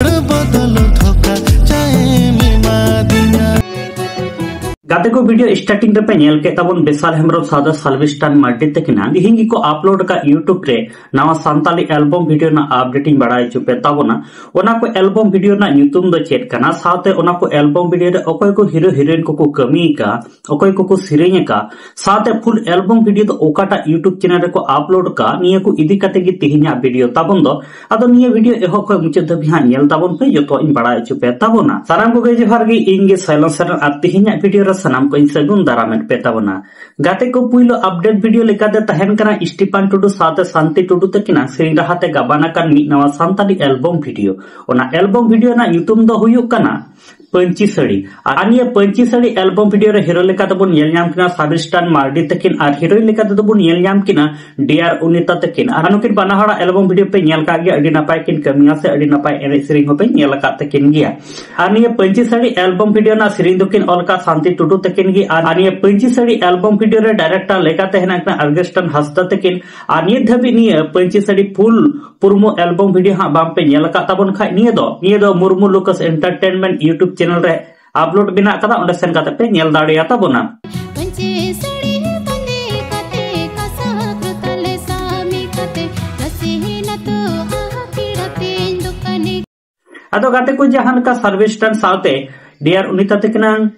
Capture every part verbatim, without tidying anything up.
ᱵᱚᱫᱚᱞ ᱫᱷᱳᱠᱟ ᱪᱟᱭᱮᱢ ᱮᱢᱟᱫᱤᱧᱟ᱾ ᱜᱟᱛᱮ ᱠᱚ, ᱵᱷᱤᱰᱤᱭᱳ ᱥᱴᱟᱨᱴᱤᱝ ᱨᱮᱯᱮ ᱧᱮᱞ ᱠᱮᱫ ᱛᱟᱵᱚᱱ ᱵᱮᱥᱟᱞ ᱦᱮᱢᱵᱨᱚᱢ ᱥᱟᱶᱛᱮ ᱥᱟᱞᱵᱤᱥᱴᱟᱱ ᱢᱟᱨᱰᱤ ᱛᱟᱹᱠᱤᱱᱟᱜ ᱛᱤᱦᱤᱧ ᱜᱮᱠᱚ ᱟᱯᱞᱳᱰ ᱟᱠᱟᱫ YouTube ᱨᱮ ᱱᱟᱣᱟ ᱥᱟᱱᱛᱟᱞᱤ ᱮᱞᱵᱚᱢ ᱵᱷᱤᱰᱤᱭᱳ ᱨᱮᱱᱟᱜ ᱟᱯᱰᱮᱴ ᱤᱧ ᱵᱟᱲᱟᱭ ᱦᱚᱪᱚ ᱯᱮ ᱛᱟᱵᱚᱱᱟ᱾ ᱚᱱᱟ ᱠᱚ ᱮᱞᱵᱚᱢ ᱵᱷᱤᱰᱤᱭᱳ ᱨᱮᱱᱟᱜ ᱧᱩᱛᱩᱢ ᱫᱚ ᱪᱮᱫ ᱠᱟᱱᱟ, ᱥᱟᱶᱛᱮ ᱚᱱᱟ ᱠᱚ ᱮᱞᱵᱚᱢ ᱵᱷᱤᱰᱤᱭᱳ ᱨᱮ ᱚᱠᱚᱭ ᱠᱚ ᱦᱤᱨᱳ ᱦᱤᱨᱳᱭᱤᱱ ᱠᱚᱠᱚ ᱠᱟᱹᱢᱤ ᱟᱠᱟᱫ, ᱚᱠᱚᱭ ᱠᱚᱠᱚ ᱥᱮᱨᱮᱧ ᱟᱠᱟᱫ, ᱥᱟᱶᱛᱮ ᱯᱷᱩᱞ ᱮᱞᱵᱚᱢ ᱵᱷᱤᱰᱤᱭᱳ ᱫᱚ ᱚᱠᱟᱴᱟᱜ YouTube ᱪᱮᱱᱮᱞ ᱨᱮᱠᱚ ᱟᱯᱞᱳᱰ ᱟᱠᱟᱫ, ᱱᱤᱭᱟᱹ ᱠᱚ ᱤᱫᱤ ᱠᱟᱛᱮ ᱜᱮ ᱛᱤᱦᱤᱧᱟᱜ ᱵᱷᱤᱰᱤᱭᱳ ᱛᱟᱵᱚᱱ ᱫᱚ᱾ ᱟᱫᱚ ᱱᱤᱭᱟᱹ ᱵᱷᱤᱰᱤᱭᱳ ᱮᱦᱚᱵ ᱠᱷᱚᱱ ᱢᱩᱪᱟᱹᱫ ᱫᱷᱟᱹᱵᱤᱡ ᱦᱟᱸᱜ ᱧᱮᱞ ᱛᱟᱵᱚᱱ ᱯᱮ, ᱡᱚᱛᱚ ᱤᱧ ᱵᱟᱲᱟᱭ ᱦᱚᱪᱚ ᱯᱮ ᱛᱟᱵᱚᱱᱟ᱾ ᱥᱟᱱᱟᱢ ᱠᱚᱜᱮ ᱡᱚᱦᱟᱨ ᱜᱮ, ᱤᱧ ᱜᱮ ᱥᱟᱭᱞᱚᱱ ᱥᱚᱨᱮᱱ, ᱟᱨ ᱛᱤᱦᱤᱧᱟᱜ ᱵᱷᱤᱰᱤᱭᱳ ᱨᱮ ᱥᱟᱱᱟᱢ ᱠᱚ ᱤᱧ ᱥᱟᱹᱜᱩᱱ ᱫᱟᱨᱟᱢᱮᱫ ᱯᱮ ᱛᱟᱵᱚᱱᱟ᱾ ᱜᱟᱛᱮ ᱠᱚ, ᱯᱩᱭᱞᱩ ᱟᱯᱰᱮᱴ ᱵᱷᱤᱰᱤᱭᱳ ᱞᱮᱠᱟᱛᱮ ᱛᱟᱦᱮᱱ ᱠᱟᱱᱟ ᱥᱴᱤᱯᱟᱱ ᱴᱩᱰᱩ ᱥᱟᱶᱛᱮ ᱥᱟᱱᱛᱤ ᱴᱩᱰᱩ ᱛᱟᱹᱠᱤᱱᱟᱜ ᱥᱮᱨᱮᱧ ᱨᱟᱦᱟ ᱛᱮ ᱜᱟᱵᱟᱱ ᱟᱠᱟᱱ ᱢᱤᱫ ᱱᱟᱣᱟ ᱥᱟᱱᱛᱟᱲᱤ ᱮᱞᱵᱚᱢ ᱵᱷᱤᱰᱤᱭᱳ᱾ ᱚᱱᱟ ᱮᱞᱵᱚᱢ ᱵᱷᱤᱰᱤᱭᱳ ᱨᱮᱱᱟᱜ ᱧᱩᱛᱩᱢ ᱫᱚ ᱦᱩᱭᱩᱜ ᱠᱟᱱᱟ ᱯᱟᱹᱧᱪᱤ ᱥᱟᱹᱲᱤ᱾ ᱟᱨ ᱱᱤᱭᱟᱹ ᱯᱟᱹᱧᱪᱤ ᱥᱟᱹᱲᱤ ᱮᱞᱵᱚᱢ ᱵᱷᱤᱰᱤᱭᱳ ᱨᱮ ᱦᱤᱨᱳ ᱞᱮᱠᱟ ᱛᱮᱵᱚᱱ ᱧᱮᱞ ᱧᱟᱢ ᱠᱤᱱᱟ ᱥᱟᱵᱤᱥᱴᱟᱱ ᱢᱟᱨᱰᱤ ᱛᱟᱹᱠᱤᱱ, ᱟᱨ ᱦᱤᱨᱳᱭᱤᱱ ᱞᱮᱠᱟ ᱛᱮᱫᱚ ᱵᱚᱱ ᱧᱮᱞ ᱧᱟᱢ ᱠᱤᱱᱟ ᱰᱤᱭᱟᱨ ᱚᱱᱤᱛᱟ ᱛᱟᱹᱠᱤᱱ᱾ ᱟᱨ ᱱᱩᱠᱤᱱ ᱵᱟᱱᱟ ᱦᱚᱲᱟᱜ ᱮᱞᱵᱚᱢ ᱵᱷᱤᱰᱤᱭᱳ ᱯᱮ ᱧᱮᱞ ᱠᱟᱜ ᱜᱮᱭᱟ, ᱟᱹᱰᱤ ᱱᱟᱯᱟᱭ ᱠᱤᱱ ᱠᱟᱹᱢᱤᱭᱟ ᱥᱮ ᱟᱹᱰᱤ ᱱᱟᱯᱟᱭ ᱮᱱᱮᱡ ᱥᱮᱨᱮᱧ ᱦᱚᱸᱯᱮ ᱧᱮᱞ ᱟᱠᱟᱫ ᱛᱟᱹᱠᱤᱱ ᱜᱮᱭᱟ᱾ ᱟᱨ ᱱᱤᱭᱟᱹ ᱯᱟᱹᱧᱪᱤ ᱥᱟᱹᱲᱤ ᱮᱞᱵᱚᱢ ᱵᱷᱤᱰᱤᱭᱳ ᱨᱮᱱᱟᱜ ᱥᱮᱨᱮᱧ ᱫᱚᱠᱤᱱ ᱚᱞ ᱟᱠᱟᱫ ᱥᱟᱱᱛᱤ ᱴᱩᱰᱩ ᱛᱟᱹᱠᱤᱱ ᱜᱮ᱾ ᱟᱨ ᱱᱤᱭᱟᱹ ᱯᱟᱹᱧᱪᱤ ᱥᱟᱹᱲᱤ ᱮᱞᱵᱚᱢ ᱵᱷᱤᱰᱤᱭᱳ ᱨᱮ ᱰᱟᱭᱨᱮᱠᱴᱚᱨ ᱞᱮᱠᱟᱛᱮ ᱦᱮᱱᱟᱜ ᱠᱤᱱᱟ ᱟᱨᱜᱮᱥᱴᱟᱱ ᱦᱟᱸᱥᱫᱟ ᱛᱟᱹᱠᱤᱱ᱾ ᱟᱨ ᱱᱤᱛ ᱫᱷᱟᱹᱵᱤᱡ ᱱᱤᱭᱟᱹ ᱯᱟᱹᱧᱪᱤ ᱥᱟᱹᱲᱤ ᱯᱷᱩᱞ ᱯᱩᱨᱢᱩ ᱮᱞᱵᱚᱢ ᱵᱷᱤᱰᱤᱭᱳ ᱦᱟᱸᱜ ᱵᱟᱝ ᱯᱮ ᱧᱮᱞ ᱟᱠᱟᱫ ᱛᱟᱵᱚᱱ ᱠᱷᱟᱡ, ᱱᱤᱭᱟᱹ ᱫᱚ, ᱱᱤᱭᱟᱹ ᱫᱚ ᱢᱩᱨᱢᱩ ᱞᱩᱠᱟᱥ ᱮᱱᱴᱟᱨᱴᱮᱱᱢᱮᱱᱴ YouTube ᱪᱮᱱᱮᱞ ᱨᱮ ᱟᱯᱞᱳᱰ ᱢᱮᱱᱟᱜ ᱟᱠᱟᱫᱟ, ᱚᱸᱰᱮ ᱥᱮᱱ ᱠᱟᱛᱮ ᱯᱮ ᱧᱮᱞ ᱫᱟᱲᱮᱭᱟᱜ ᱛᱟᱵᱚᱱᱟ᱾ ᱯᱟᱹᱧᱪᱤ ᱥᱟᱹᱲᱤ ᱵᱟᱸᱫᱮ ᱠᱟᱛᱮ, ᱠᱟᱥᱟ ᱠᱨᱚᱛᱟᱞᱮ ᱥᱟᱢᱤ ᱠᱟᱛᱮ, ᱨᱟᱥᱤ ᱱᱟᱛᱚ ᱟᱦᱟ ᱠᱤᱲᱟᱛᱮᱧ ᱫᱚᱠᱟᱱᱤ᱾ ᱟᱫᱚ ᱜᱟᱛᱮ ᱠᱚ, ᱡᱟᱦᱟᱸ ᱞᱮᱠᱟ ᱥᱟᱨᱵᱷᱮᱥᱴᱟᱱ ᱥᱟᱶᱛᱮ ᱰᱤᱭᱟᱨ ᱚᱱᱤᱛᱟ ᱛᱟᱹᱠᱤᱱᱟᱝ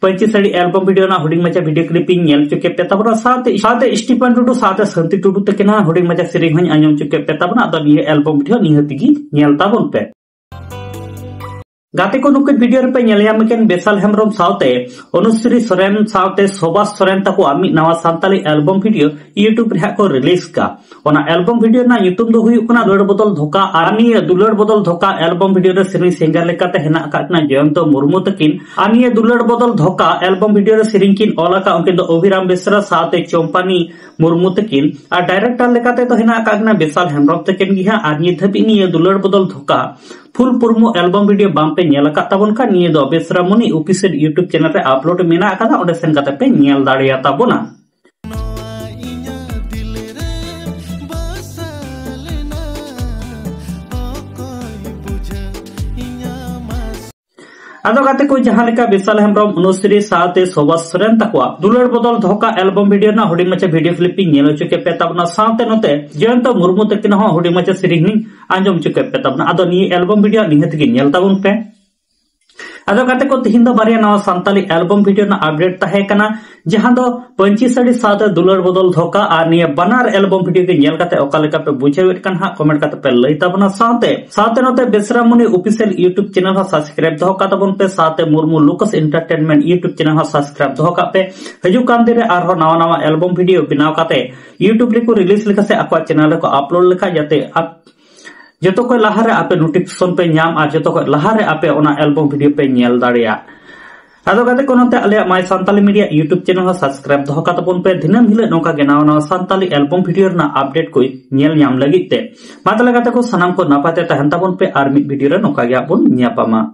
ᱯᱟᱹᱧᱪᱤ ᱥᱟᱹᱲᱤ ᱮᱞᱵᱚᱢ ᱵᱷᱤᱰᱤᱭᱳ ᱨᱮᱱᱟᱜ ᱦᱩᱰᱤᱧ ᱢᱟᱪᱷᱟ ᱵᱷᱤᱰᱤᱭᱳ ᱠᱞᱤᱯ ᱤᱧ ᱧᱮᱞ ᱦᱚᱪᱚ ᱠᱮᱫ ᱯᱮ ᱛᱟᱵᱚᱱᱟ, ᱥᱟᱶᱛᱮ, ᱥᱟᱶᱛᱮ ᱥᱴᱤᱯᱟᱱ ᱴᱩᱰᱩ ᱥᱟᱶᱛᱮ ᱥᱟᱱᱛᱤ ᱴᱩᱰᱩ ᱛᱟᱹᱠᱤᱱᱟᱜ ᱦᱩᱰᱤᱧ ᱢᱟᱪᱷᱟ ᱥᱮᱨᱮᱧ ᱦᱚᱸᱧ ᱟᱸᱡᱚᱢ ᱦᱚᱪᱚ ᱠᱮᱫ ᱯᱮ ᱛᱟᱵᱚᱱᱟ᱾ ᱟᱫᱚ ᱱᱤᱭᱟᱹ ᱮᱞᱵᱚᱢ ᱵᱷᱤᱰᱤᱭᱳ ᱱᱤᱦᱟᱹᱛ ᱜᱮ ᱧᱮᱞ ᱛᱟᱵᱚᱱ ᱯᱮ᱾ ᱜᱟᱛᱮ ᱠᱚ, ᱱᱩᱠᱤᱱ ᱵᱷᱤᱰᱤᱭᱳ ᱨᱮᱯᱮ ᱧᱮᱞ ᱧᱟᱢ ᱠᱤᱱ ᱵᱮᱥᱟᱞ ᱦᱮᱢᱵᱨᱚᱢ ᱥᱟᱶᱛᱮ ᱚᱱᱩᱥᱨᱤ ᱥᱚᱨᱮᱱ ᱥᱟᱶᱛᱮ ᱥᱩᱵᱷᱟᱥ ᱥᱚᱨᱮᱱ ᱛᱟᱠᱚᱣᱟᱜ ᱢᱤᱫ ᱱᱟᱣᱟ ᱥᱟᱱᱛᱟᱲᱤ ᱮᱞᱵᱚᱢ ᱵᱷᱤᱰᱤᱭᱳ YouTube ᱨᱮ ᱦᱟᱸᱜ ᱠᱚ ᱨᱤᱞᱤᱡᱽ ᱠᱟ᱾ ᱚᱱᱟ ᱮᱞᱵᱚᱢ ᱵᱷᱤᱰᱤᱭᱳ ᱨᱮᱱᱟᱜ ᱧᱩᱛᱩᱢ ᱫᱚ ᱦᱩᱭᱩᱜ ᱠᱟᱱᱟ ᱫᱩᱞᱟᱹᱲ ᱵᱚᱫᱚᱞ ᱫᱷᱳᱠᱟ᱾ ᱟᱨ ᱱᱤᱭᱟᱹ ᱫᱩᱞᱟᱹᱲ ᱵᱚᱫᱚᱞ ᱫᱷᱳᱠᱟ ᱮᱞᱵᱚᱢ ᱵᱷᱤᱰᱤᱭᱳ ᱨᱮ ᱥᱮᱨᱮᱧ ᱥᱤᱝᱜᱟᱨ ᱞᱮᱠᱟᱛᱮ ᱦᱮᱱᱟᱜ ᱟᱠᱟᱫ ᱠᱤᱱᱟ ᱡᱚᱭᱚᱱᱛᱚ ᱢᱩᱨᱢᱩ ᱛᱟᱹᱠᱤᱱ᱾ ᱟᱨ ᱱᱤᱭᱟᱹ ᱫᱩᱞᱟᱹᱲ ᱵᱚᱫᱚᱞ ᱫᱷᱳᱠᱟ ᱮᱞᱵᱚᱢ ᱵᱷᱤᱰᱤᱭᱳ ᱨᱮ ᱥᱮᱨᱮᱧ ᱠᱤᱱ ᱚᱞ ᱟᱠᱟᱫ ᱩᱱᱠᱤᱱ ᱫᱚ ᱚᱵᱷᱤᱨᱟᱢ ᱵᱮᱥᱨᱟ ᱥᱟᱶᱛᱮ ᱪᱚᱢᱯᱟᱱᱤ ᱢᱩᱨᱢᱩ ᱛᱟᱹᱠᱤᱱ᱾ ᱟᱨ ᱰᱟᱭᱨᱮᱠᱴᱚᱨ ᱞᱮᱠᱟᱛᱮ ᱫᱚ ᱦᱮᱱᱟᱜ ᱟᱠᱟᱫ ᱠᱤᱱᱟ ᱵᱮᱥᱟᱞ ᱦᱮᱢᱵᱨᱚᱢ ᱛᱟᱹᱠᱤᱱ ᱜᱮ ᱦᱟᱸᱜ᱾ ᱟᱨ ᱱᱤᱛ ᱫᱷᱟᱹᱵᱤᱡ ᱱᱤᱭᱟᱹ ᱫᱩᱞᱟᱹᱲ ᱵᱚᱫᱚᱞ ᱫᱷᱳᱠᱟ ᱯᱷᱩᱞ ᱯᱩᱨᱢᱩ ᱮᱞᱵᱚᱢ ᱵᱷᱤᱰᱤᱭᱳ ᱵᱟᱝ ᱯᱮ ᱧᱮᱞ ᱟᱠᱟᱫ ᱛᱟᱵᱚᱱ ᱠᱷᱟᱱ, ᱱᱤᱭᱟᱹ ᱫᱚ ᱵᱮᱥᱨᱟ ᱢᱩᱱᱤ ᱚᱯᱷᱤᱥᱤᱭᱟᱞ YouTube ᱪᱮᱱᱮᱞ ᱨᱮ ᱟᱯᱞᱳᱰ ᱢᱮᱱᱟᱜ ᱟᱠᱟᱫᱟ, ᱚᱸᱰᱮ ᱥᱮᱱ ᱠᱟᱛᱮ ᱯᱮ ᱧᱮᱞ ᱫᱟᱲᱮᱭᱟᱜ ᱛᱟᱵᱚᱱᱟ᱾ ᱱᱚᱣᱟ ᱤᱧᱟᱹᱜ ᱫᱤᱞ ᱨᱮ ᱵᱟᱥᱟ ᱞᱮᱱᱟ, ᱚᱠᱚᱭ ᱵᱩᱡᱷᱟᱹᱣ ᱟᱫᱚ ᱜᱟᱛᱮ ᱠᱚ, ᱡᱟᱦᱟᱸ ᱞᱮᱠᱟ ᱵᱤᱥᱟᱞ ᱦᱮᱢᱵᱨᱚᱢ, ᱚᱱᱩᱥᱨᱤ ᱥᱟᱶᱛᱮ ᱥᱳᱵᱷᱟᱥ ᱥᱚᱨᱮᱱ ᱛᱟᱠᱚᱣᱟᱜ ᱫᱩᱞᱟᱹᱲ ᱵᱚᱫᱚᱞ ᱫᱷᱳᱠᱟ ᱮᱞᱵᱚᱢ ᱵᱷᱤᱰᱤᱭᱳ ᱨᱮᱱᱟᱜ ᱦᱩᱰᱤᱧ ᱢᱟᱪᱷᱟ ᱵᱷᱤᱰᱤᱭᱳ ᱠᱞᱤᱯ ᱤᱧ ᱧᱮᱞ ᱦᱚᱪᱚ ᱠᱮᱫ ᱯᱮ ᱛᱟᱵᱚᱱᱟ, ᱥᱟᱶᱛᱮ ᱱᱚᱛᱮ ᱡᱚᱭᱚᱱᱛᱚ ᱢᱩᱨᱢᱩ ᱛᱟᱹᱠᱤᱱᱟᱜ ᱦᱚᱸ ᱦᱩᱰᱤᱧ ᱢᱟᱪᱷᱟ ᱥᱮᱨᱮᱧ ᱦᱚᱸᱧ ᱟᱸᱡᱚᱢ ᱦᱚᱪᱚ ᱠᱮᱫ ᱯᱮ ᱛᱟᱵᱚᱱᱟ᱾ ᱟᱫᱚ ᱱᱤᱭᱟᱹ ᱮᱞᱵᱚᱢ ᱵᱷᱤᱰᱤᱭᱳ ᱱᱤᱦᱟᱹᱛ ᱜᱮ ᱧᱮᱞ ᱛᱟᱵᱚᱱ ᱯᱮ᱾ ᱟᱫᱚ ᱜᱟᱛᱮ ᱠᱚ, ᱛᱤᱦᱤᱧ ᱫᱚ ᱵᱟᱨᱭᱟ ᱱᱟᱣᱟ ᱥᱟᱱᱛᱟᱞᱤ ᱮᱞᱵᱚᱢ ᱵᱷᱤᱰᱤᱭᱳ ᱨᱮᱱᱟᱜ ᱟᱯᱰᱮᱴ ᱛᱟᱦᱮᱸ ᱠᱟᱱᱟ, ᱡᱟᱦᱟᱸ ᱫᱚ ᱯᱟᱹᱧᱪᱤ ᱥᱟᱹᱲᱤ ᱥᱟᱶᱛᱮ ᱫᱩᱞᱟᱹᱲ ᱵᱚᱫᱚᱞ ᱫᱷᱳᱠᱟ᱾ ᱟᱨ ᱱᱤᱭᱟᱹ ᱵᱟᱱᱟᱨ ᱮᱞᱵᱚᱢ ᱵᱷᱤᱰᱤᱭᱳ ᱜᱮ ᱧᱮᱞ ᱠᱟᱛᱮ ᱚᱠᱟ ᱞᱮᱠᱟ ᱯᱮ ᱵᱩᱡᱷᱟᱹᱣᱮᱫ ᱠᱟᱱ ᱦᱟᱸᱜ, ᱠᱚᱢᱮᱱᱴ ᱠᱟᱛᱮ ᱯᱮ ᱞᱟᱹᱭ ᱛᱟᱵᱚᱱᱟ᱾ ᱥᱟᱶᱛᱮ ᱥᱟᱶᱛᱮ ᱱᱚᱛᱮ ᱵᱮᱥᱨᱟ ᱢᱩᱱᱤ ᱚᱯᱷᱤᱥᱤᱭᱟᱞ YouTube ᱪᱮᱱᱮᱞ ᱦᱚᱸ ᱥᱟᱵᱥᱠᱨᱟᱭᱤᱵ ᱫᱚᱦᱚ ᱠᱟᱜ ᱛᱟᱵᱚᱱ ᱯᱮ, ᱥᱟᱶᱛᱮ ᱢᱩᱨᱢᱩ ᱞᱩᱠᱟᱥ ᱮᱱᱴᱟᱨᱴᱮᱱᱢᱮᱱᱴ YouTube ᱪᱮᱱᱮᱞ ᱦᱚᱸ ᱥᱟᱵᱥᱠᱨᱟᱭᱤᱵ ᱫᱚᱦᱚ ᱠᱟᱜ ᱯᱮ᱾ ᱦᱤᱡᱩᱜ ᱠᱟᱱ ᱫᱤᱱ ᱨᱮ ᱟᱨᱦᱚᱸ ᱱᱟᱣᱟ ᱱᱟᱣᱟ ᱮᱞᱵᱚᱢ ᱵᱷᱤᱰᱤᱭᱳ ᱵᱮᱱᱟᱣ ᱠᱟᱛᱮ YouTube ᱨᱮᱠᱚ ᱨᱤᱞᱤᱡᱽ ᱞᱮᱠᱷᱟᱱ ᱥᱮ ᱟᱠᱚᱣᱟᱜ ᱪᱮᱱᱮᱞ ᱨᱮᱠᱚ ᱟᱯᱞᱳᱰ ᱞᱮᱠᱷᱟᱱ, ᱡᱟᱛᱮ ᱟᱯ- ᱡᱚᱛᱚ ᱠᱷᱚᱱ ᱞᱟᱦᱟᱨᱮ ᱟᱯᱮ ᱱᱳᱴᱤᱯᱷᱤᱠᱮᱥᱚᱱ ᱯᱮ ᱧᱟᱢ ᱟᱨ ᱡᱚᱛᱚ ᱠᱷᱚᱱ ᱞᱟᱦᱟᱨᱮ ᱟᱯᱮ ᱚᱱᱟ ᱮᱞᱵᱚᱢ ᱵᱷᱤᱰᱤᱭᱳ ᱯᱮ ᱧᱮᱞ ᱫᱟᱲᱮᱭᱟᱜ᱾ ᱟᱫᱚ ᱜᱟᱛᱮ ᱠᱚ, ᱱᱚᱛᱮ ᱟᱞᱮᱭᱟᱜ ᱢᱟᱭ ᱥᱟᱱᱛᱟᱞᱤ ᱢᱤᱰᱤᱭᱟ YouTube ᱪᱮᱱᱮᱞ ᱦᱚᱸ ᱥᱟᱵᱥᱠᱨᱟᱭᱤᱵ ᱫᱚᱦᱚ ᱠᱟᱜ ᱛᱟᱵᱚᱱ ᱯᱮ, ᱫᱤᱱᱟᱹᱢ ᱦᱤᱞᱳᱜ ᱱᱚᱝᱠᱟ ᱜᱮ ᱱᱟᱣᱟ ᱱᱟᱣᱟ ᱥᱟᱱᱛᱟᱞᱤ ᱮᱞᱵᱚᱢ ᱵᱷᱤᱰᱤᱭᱳ ᱨᱮᱱᱟᱜ ᱟᱯᱰᱮᱴ ᱠᱚ ᱧᱮᱞ ᱧᱟᱢ ᱞᱟᱹᱜᱤᱫ ᱛᱮ᱾ ᱢᱟ ᱛᱟᱦᱞᱮ ᱜᱟᱛᱮ ᱠᱚ, ᱥᱟᱱᱟᱢ ᱠᱚ ᱱᱟᱯᱟᱭ ᱛᱮ ᱛᱟᱦᱮᱱ ᱛᱟᱵᱚᱱ ᱯᱮ, ᱟᱨ ᱢᱤᱫ ᱵᱷᱤᱰᱤᱭᱳ ᱨᱮ ᱱᱚᱝᱠᱟ ᱜᱮ ᱦᱟᱸᱜ ᱵᱚᱱ ᱧᱟᱯᱟᱢᱟ᱾